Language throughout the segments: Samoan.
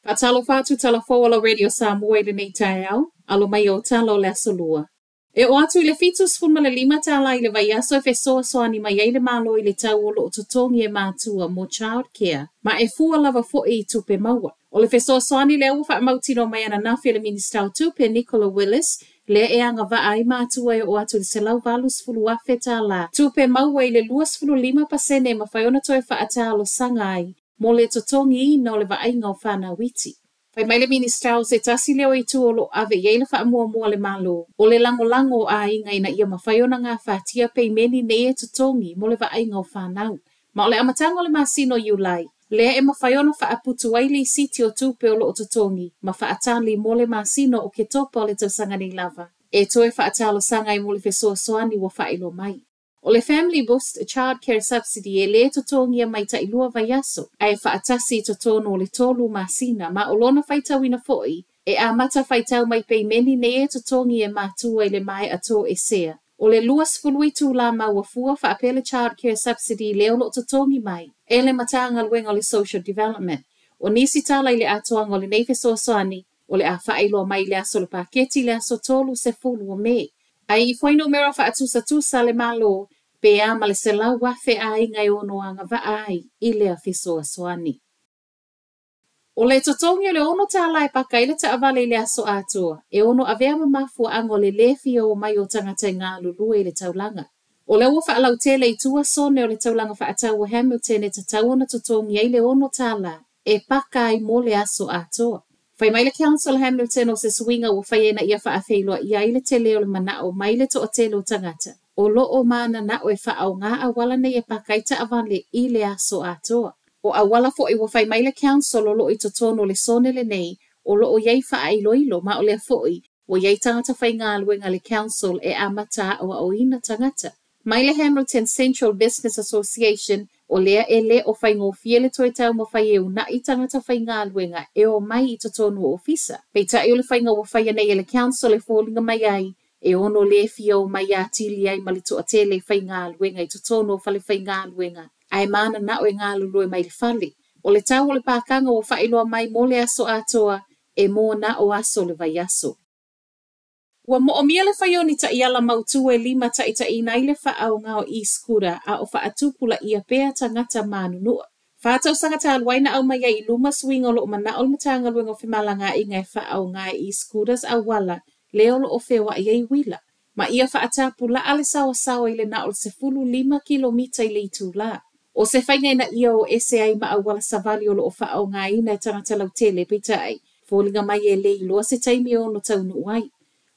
Faatalofa atu tala fou o lau Radio Samoa i lenei taeao, alo mai ou tala o le Aso Lua. E oo atu i le $75 i le vaiaso e fesoasoani mai ai le Malo i le tau o lo o totogi e matua mo child care, ma e fua lava foi i tupe maua. O le fesoasoani lea ua faamautinoa mai ananafi e le Minisita o Tupe Nicola Willis, lea e agavaa ai matua e oo atu i le $180,000 tupe maua i le 25% e mafai ona toe faatalosaga ai mo le totogiina o le vaaiga o fanau iti. Fai mai le Minisita o se tasi lea o itu o lo o ave i ai le faamuamua a le Malo, o le lagolago o aiga ina ia mafai ona gafatia peimeni nei e totogi mo le vaaiga o fanau. Ma o le amataga o le masina o Iulai, lea e mafai ona faaputu ai lisiti o tupe o lo o totogi ma faatali mo le masina o Oketopa o le tausaga nei lava, e toe faatalosaga ai mo le fesoasoani ua faailoa mai. O le Family Boost Child Care Subsidy e lē totogia mai tailua vaiaso, ae faatasi i totonu o le 3 masina, ma o lona faitauina foi e amata faitau mai peimeni nei e totogi e matua i le maea toesea. O le 20 itulā maua fua faapea le Child Care Subsidy lea o lo o totogi mai e le Matagaluega o le Social Development. O nisi tala i le atoaga o lenei fesoasoani o le a faailoa mai i le aso o le paketi i le aso 30 o Me. Ae i fuainumera faatusatusa a le Malo, pe a ma le 100,000 aiga e ono agavaa ai i lea fesoasoani. O le totogi o le $6 e paka ai le taavale i le aso atoa, e ono avea ma mafuaaga o le lē fia o mai o tagata e galulue i le taulaga. O lea ua faalautele i tua sone o le taulaga faatau o Hamilton e tatau ona totogi ai le $6 e paka ai mo le aso atoa. Fai mai le Council Hamilton o se suiga ua faia ina ia faafeiloaia ai le tele o le manao mai le toatele o tagata o lo o mananao e faaaoga auala nei e paka ai taavale i le aso atoa. O auala foi ua fai mai le Council o lo o i totonu o le sone lenei o lo o i ai faailoilo ma o lea foi ua i ai tagata faigaluega a le Council e amata aoaoina tagata. Mai le Hamilton Central Business Association o lea e lē o faigofie le toe taumafai e una'i tagata faigaluega e omai i totonu o ofisa. Peitai o le faiga ua faia nei e le Council e foliga mai ai e ono lē fia omai atili ai ma le toatele e faigaluega i totonu o fale faigaluega ae mananao e galulue mai le fale. O le tau o le pakaga ua faailoa mai mo le aso atoa e mo na o aso o le vaiaso. Ua moomia le fai o ni taiala mautū e limataitaiina ai le faaaoga o e-scooter a o faatupulaia pea tagata manunua. 4 tausaga talu ai na aumai ai i luma suiga o lo o manao le Matagaluega o Femalagaaiga e faaaoga e e-scooters auala lea o lo o feoai ai uila. Ma ia faatapulaa le saoasaoa i le na o le 15 kilomita i le itulā. O se faiga ina ia o ese ai ma auala savali o lo o faaaogaina e tagata lautele, peitai, foliga mai e lē iloa se taimi e ono taunuu ai.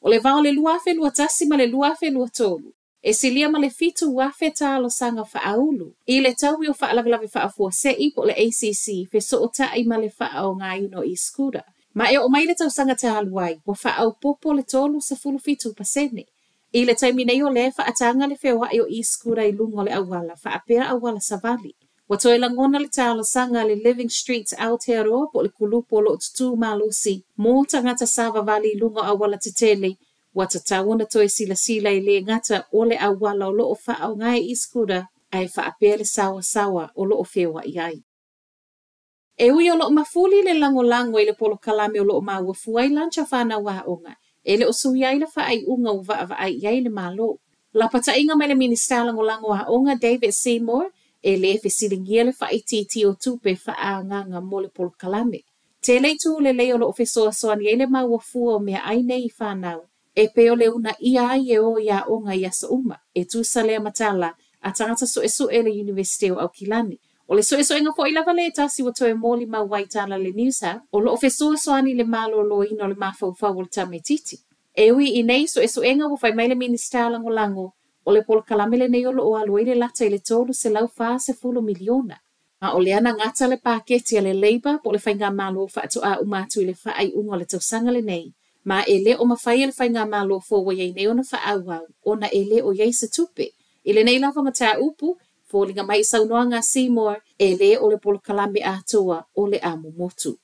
O le va o le 2021 ma le 2023, e silia ma le 7,000 talosaga faaulu i le taui o faalavelave faafuasei po o le ACC fesootai ma le faaaogaina o e-scooter. Ma e oo mai le tausaga talu ai, ua faaopoopo le 37%. I le taimi nei o lea e faataga le feoai o e-scooter i luga o le auala, faapea auala savali. Ua toe lagona le talosaga a le Living Streets Aotearoa po o le kulupu o lo o tutū malosi mo tagata savavali i luga o auala tetele, ua tatau ona toe silasila e lē gata o le auala o lo o faaaoga e e-scooter ae faapea le saoasaoa o lo o feoai ai. E ui o lo o mafuli le lagolago i le polokalame o lo o maua fua ai lunch a fanau aoga, e le o suia ai le faaiuga ua vaavaai i ai le Malo. Lapataiga mai le Minisita Lagolago Aoga David Seymour e lē fesiligia le faaitiitia o tupe faaagaaga mo le polokalame. Tele itu lelei o lo o fesoasoani ai le maua fua o meaai nei i fanau, e pei o le uunaia ai e o i aoga i aso uma, e tusa lea ma tala a tagata suesue le Iunivesite o Aukilani. O le suesuega foi lava le tasi ua toe molimau ai tala le News Hub, o lo o fesoasoani le maloloina o le mafaufau o le tamaitiiti. E ui i nei suesuega ua fai mai le Minisita Lagolago, o le polokalame lenei o lo o alu ai le lata i le $340 miliona. Ma o lea na gata le paketi a le Labour po o le Faigamalo faatoa uma atu i le faaiuga o le tausaga lenei, ma e le o mafai e le Faigamalo fou ua i ai nei ona faaauau ona e le o i ai se tupe. I lenei lava mataupu, foliga mai i saunoaga a Seymour e lē o le polokalame atoa o le a momotu.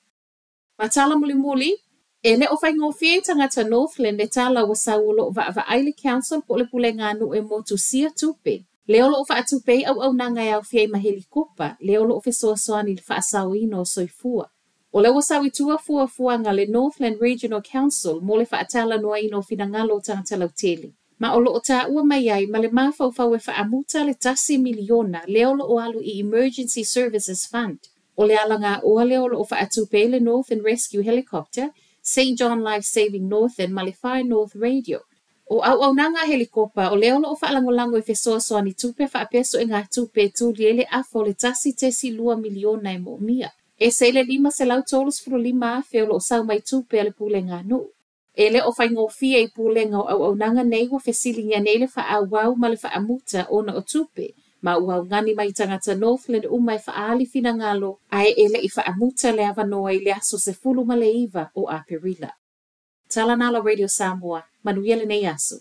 Ma tala mulimuli, e le o faigofie i tagata Northland le tala ua sau o lo o vaavaai le Council po o le pulega a nuu e motusia tupe. Lea o lo o faatupe ai auaunaga e aofia ai ma helikopa, lea o lo o fesoasoani i le faasaoina o soifua. O lea ua sau i tua fuafuaga a le Northland Regional Council mo le faatalanoaina o finagalo o tagata lautele, ma o loo taua mai ai ma le mafaufau e faamuta le $1 miliona lea o loo alu i Emergency Services Fund. O le alagaoa lea o loo faatupe ai le Northern Rescue Helicopter, St John Life Saving Northern ma le Far North Radio. O auaunaga a helikopa o lea o loo faalagolago i fesoasoani tupe faapea suegatupe e tuli ai le afa o le $1.2 miliona e moomia. E se i le 535,000 o loo sau mai tupe a le pulega a nuu. E le o faigofie i pulega o auaunaga nei ua fesiligia nei le faaauau ma le faamuta ona o tupe, ma ua augani mai tagata Northland uma e faaali finagalo ae e le i faamuta le avanoa i le aso 19 o Aperila. Tala Nalo Radio Samoa, manuia lenei aso.